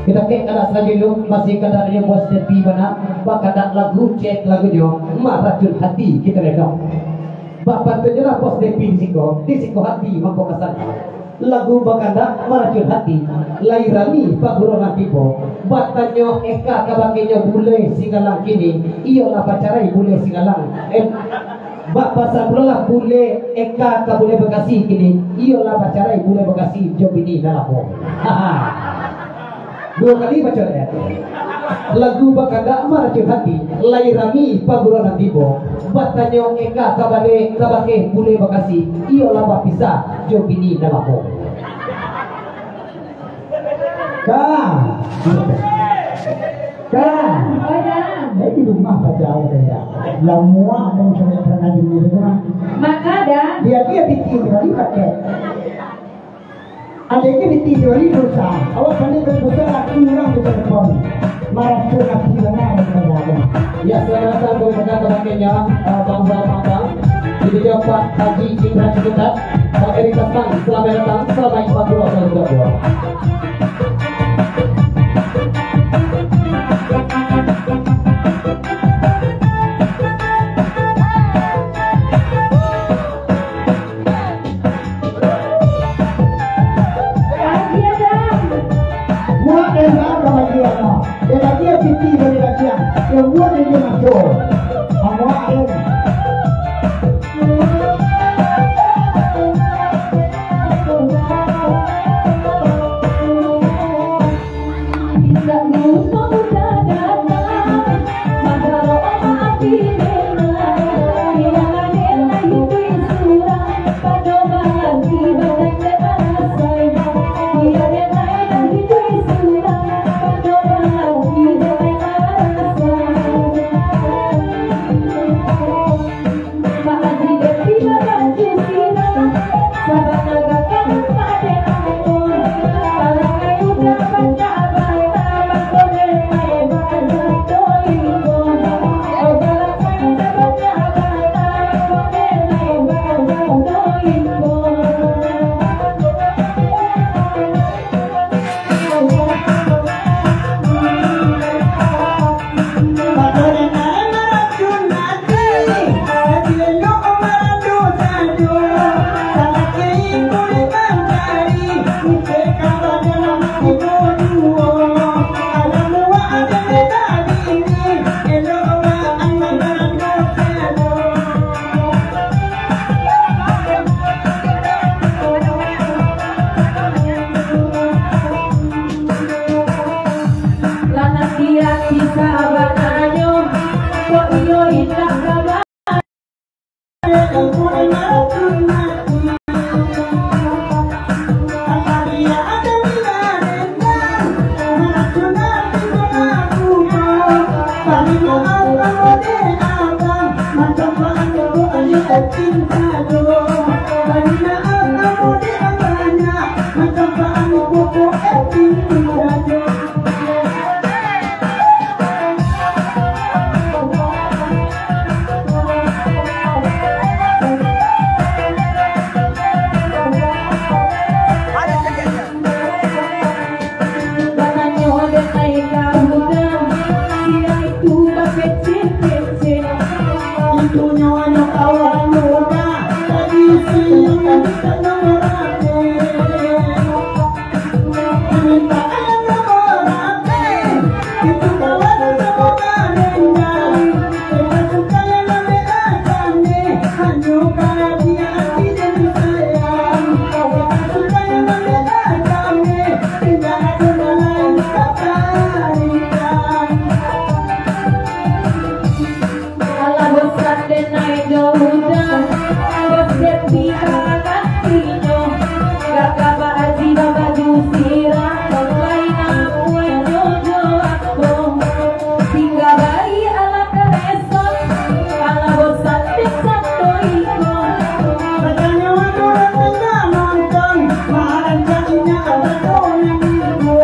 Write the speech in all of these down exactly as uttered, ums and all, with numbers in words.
Kito kek anak salanjuiknyo, masih kandak dari Bos Depi bana, bakandak lagu, cek lagunyo, Maracun Hati, kito redam. Bak pantunnyo lah Bos Depi di siko, di siko hati mangko ka siko. Lagu bakandak Maracun Hati, lai rami paguro nan tibo. Batanyo Eka kabakenyo bule singgalang kini, iyo lah bacarai bule singgalang. Eh, Bak pasan pulo lah bule Eka ka bule Bekasi kini, iyo lah bacarai bule Bekasi jo bini nan lamo. Duo kali baco ayat. Lagu bakandak Maracun Hati, lai rami paguro nan tibo. Batanyo Eka kabake, kabake bule Bekasi, iyo lah bapisah jo bini nan lamo. Ka. Ka. Oi, Dang. Eh, di rumah baca udah ya. Lah muak mancari pernah di rumah. Maka, Dang. Dia, dia bikin lagi pakai. Ada yang bikin lagi dosa. Awak pandai berdosa, laki orang berdosa. Marah tu laki benar, saudara. Ya, selamat datang kepada kabakenyo, eh, bangsa Pangkang. Jadi, Pak Haji Indra Ciputat, Pak Eri Kastang, selamat datang, selamat bergabung, selamat bergabung. Muak den lah bahagia mah. Den lagi piti dari latihan. Yang buat yang dia masuk. Amuak den. Alah bosan den naiak jo hujan, bos den pi ka katinyo. Gak ka baaji babaju sirah, lai namuah jo jo ambo. Tingga bali alah kareson, alah bosan den sando iko. Batanyo anu datang ka nonton, marancak inyo abah ko nan iko.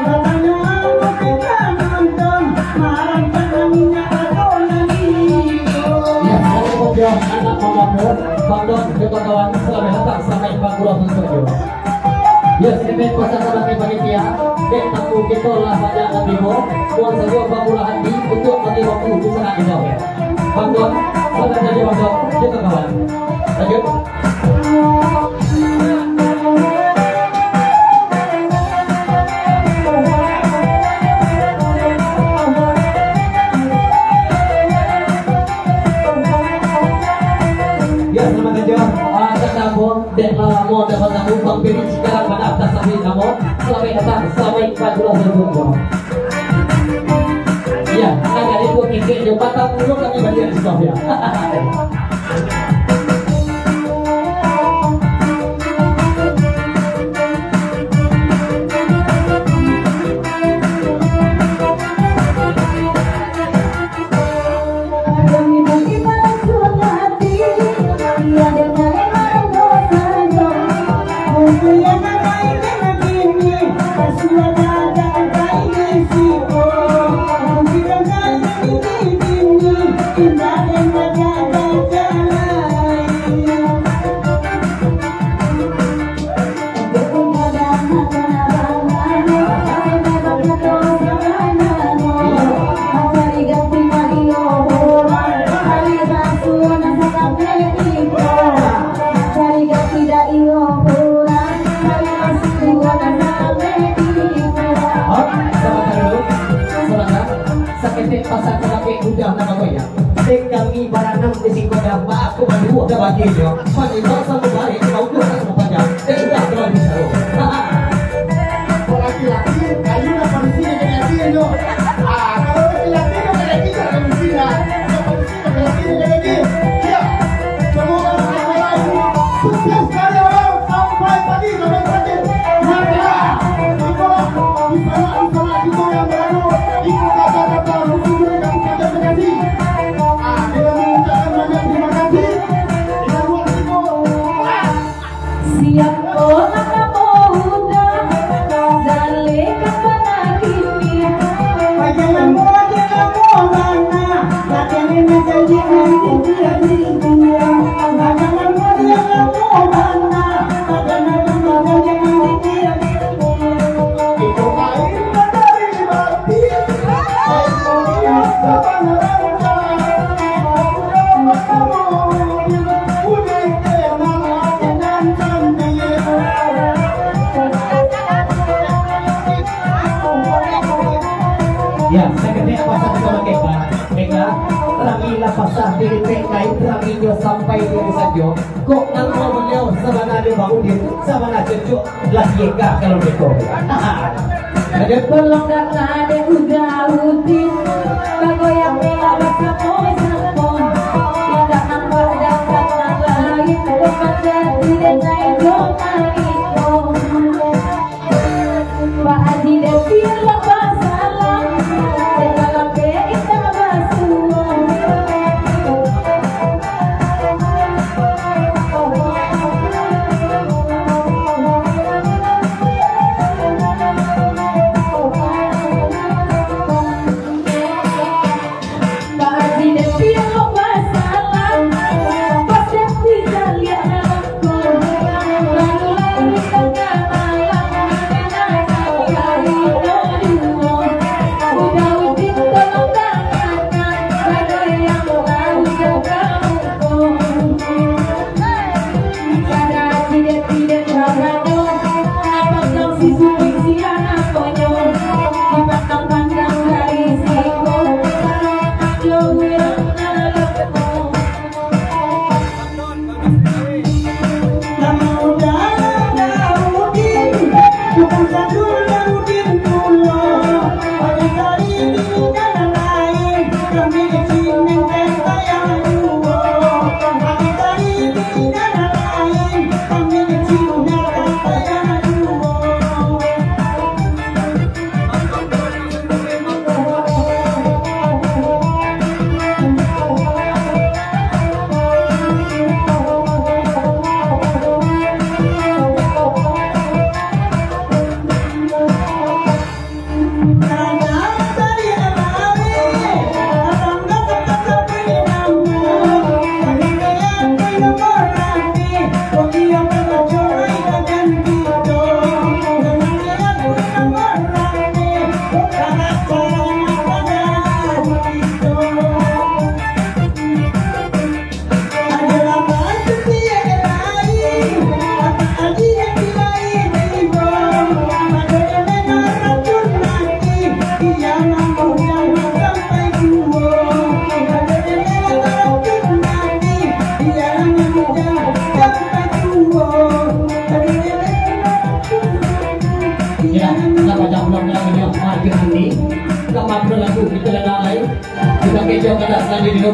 Batanyo anu datang ka nonton, marancak inyo abah ko nan iko. Ya, salam buat anak mamaku, Bang Don, dan kawan-kawan, selamat datang sampai Bang Guru Abdul Studio. Yo, saketek pasan sabagai panitia, dek tamu kito lah banyak nan tibo, muan sajo bamurah ati untuak bagi waktu di sanak kito. Bantuan, sanak sajo bantuan, jo kawan. Lanjut. Yo, salamat sajo. Ah, tak apo. Dek lah lamo dak batamu, Bang Peri Cikarang Padang, tasabik namo. Salamaik datang, salamaik bajulah sajo. Iya, agak itu kikek jo batang bulu kami baliak di bawah, ya. Hop, sabantar dulu. Sabantar. Saketek pasan saketek budak nan bagoyang. Dek kami baranam di siko dah, ba aku baduo dah bagi jo. Panjang samo barek, kau dua samo panjang. Dek udah terlalu jauh. Kalau laki-laki, kayu lah padusi yang kena hati jo. Ah, kalau laki-laki, kau kena hati, kau kena hati lah. Kau padusi, kau kena hati, kau kena hati. Siap. Semua orang, semua orang, sukses dari awal sampai tadi, sampai terakhir. Maka, kita, di sana, di sana, kita yang beradu, di kota Jakarta, di Kabupaten Bekasi. Ah, kita mengucapkan banyak terima kasih. Kita buat itu. Ah. Siapo namo udah, jaleh ka tanah kini. Pajangan mo, pajangan mo bana, pajangan mo janji nanti dia diri dia. Pajangan mo, pajangan mo bana, pajangan mo janji nanti dia diri dia. Itu air dari batu. Ya, saketek pasan saketek, Pak. Eka, rami lah pasah diri P K I, raminyo sampai di sajo. Kok namo baliau sabana di Bang Udin, sabana cucuk lah Yeka kalau beko. Ada tolong datang ada udah rutin, bagoyang lah basamo-samo. Indak nampak datang nang lain, lepas dari denai jo maiko. Pak Haji Depil lah basalam, dek lalaki indak basuo.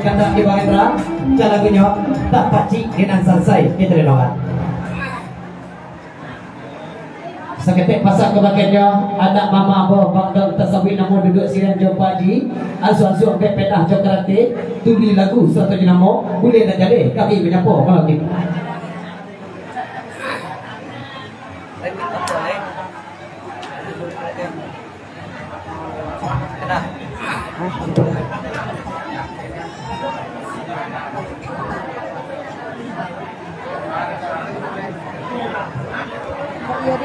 Kandak di Bang Hendra, jan lagunyo, Tapacik di nan sansai, kito dengarkan. Saketek pasan kabakehannyo, anak mama ambo, Bang Don tasabuik namo, duduak sirian jo Pak Haji, ansuang-ansuang bepeda jo karate, tuli lagu sarato jo namo, buliah nan jaleh kami manyapo malam kini.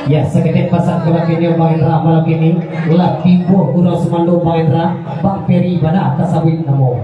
Ya, saketek pasan kabakehannyo Bang Hendra malam kini, lah tibo urang sumando Bang Hendra, Bang Peri bana tasabuik namo.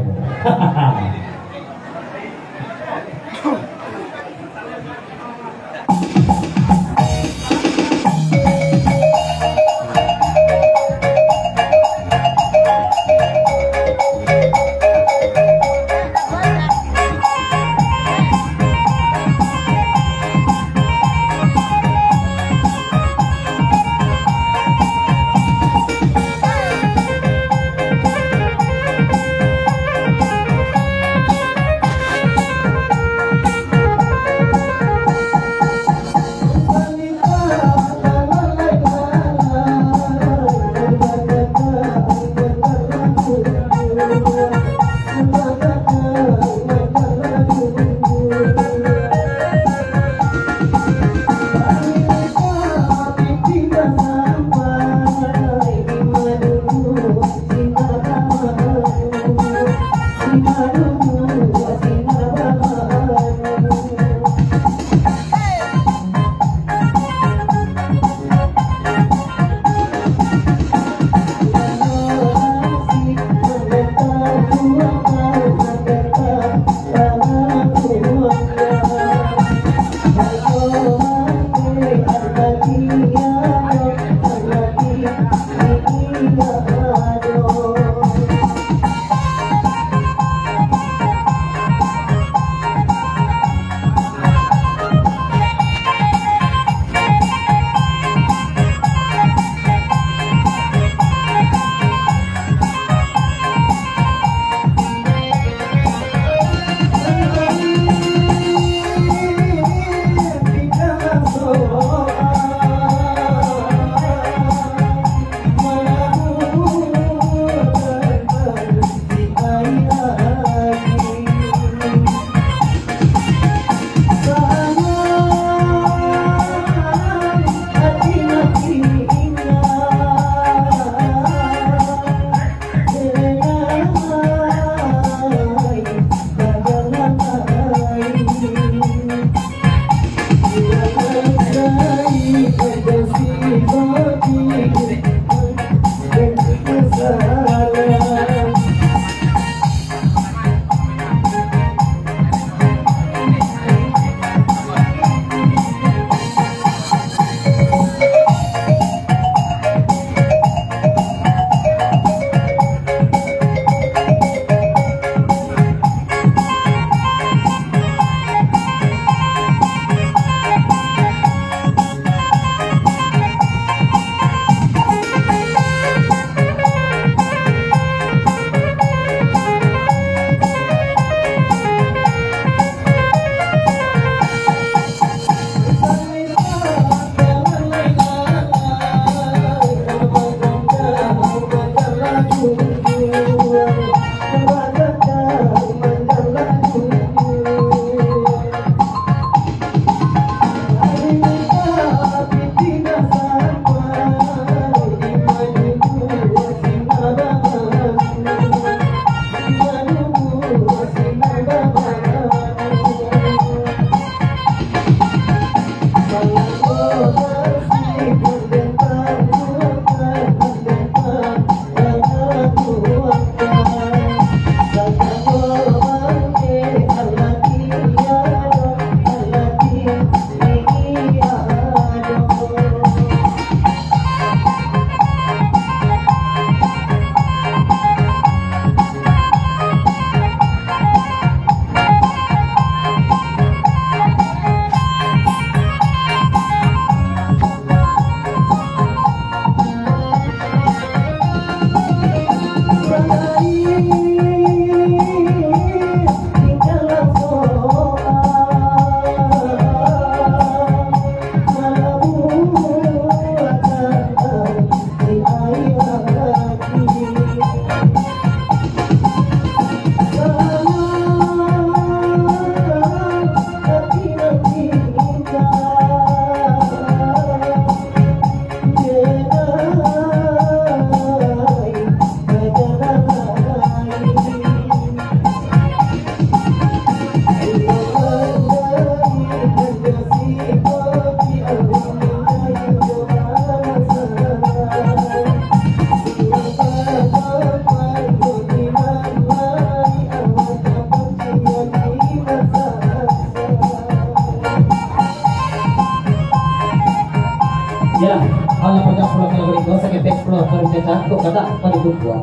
Kok kandak pado tubuah.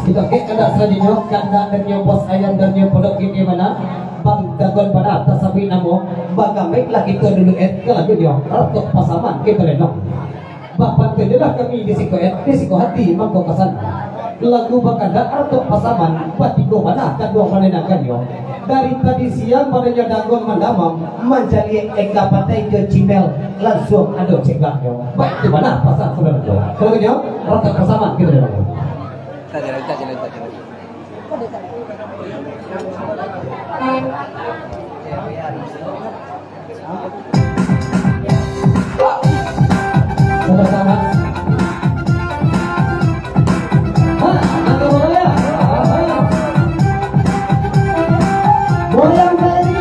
Kito kek kandak salanjuiknyo, kandak dari nyo bos ayam dari nyo pondok gede bana. Bang Dagon bana tasabuik namo. Bagameklah kito dulu, eh, ka lagunyo Ratok Pasaman kito renong. Bapantunnyolah kami di siko, eh, di siko hati mangko kasan. Lagu bakandak Ratok Pasaman, batigo bana kaduo mananangkannyo. Dari tadi siang badanyo Dagon mandamam, mancaliak eka patai jo cimel, lansuang ado cegaknyo. Baik tu bana pasan sabananyo. Kalau nyo, Ratok Pasaman kito dengar. Sama-sama. Ha, angkat bola ya. Goyang tadi.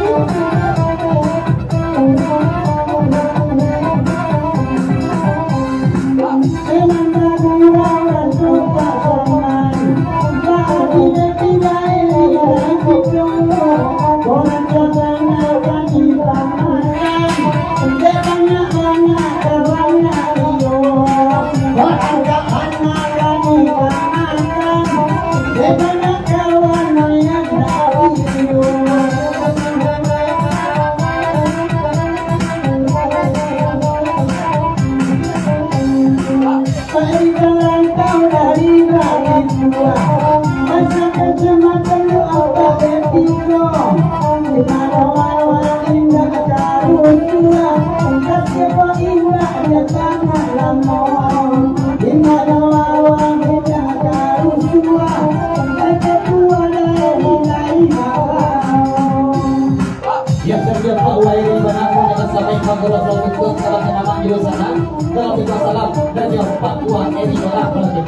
Yang kerja Pak Wairi Banaku dengan sampai Pak Guru Solusi, salam kenal di sana. Dalam juga salam dan yang Pak Tua Eri Banaku lagi.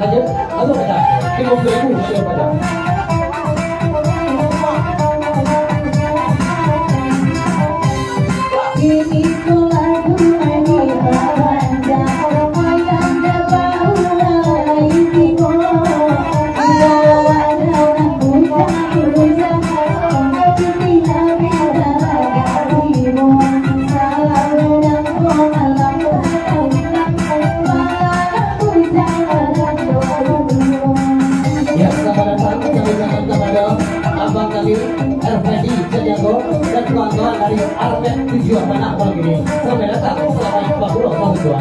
Lanjut, lalu pada tiga puluh ribu saya pada. Ya, selamat datang kami ucapkan kepada Abang Kadir, Erfedi Caniago, dan kawan-kawan dari Armet Tujuan Panak Malam ini. Selamat datang, selamat berbulan tahun tua.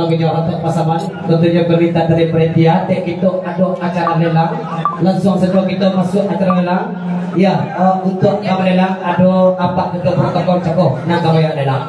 Kito handak pasaman, tantunyo kami minta dari panitia, dek kito ado acara lelang, langsuang sajo kito masuak acara lelang. Ya, eh, untuak ka malelang ado apak ketua protokol cako nan ka malelang.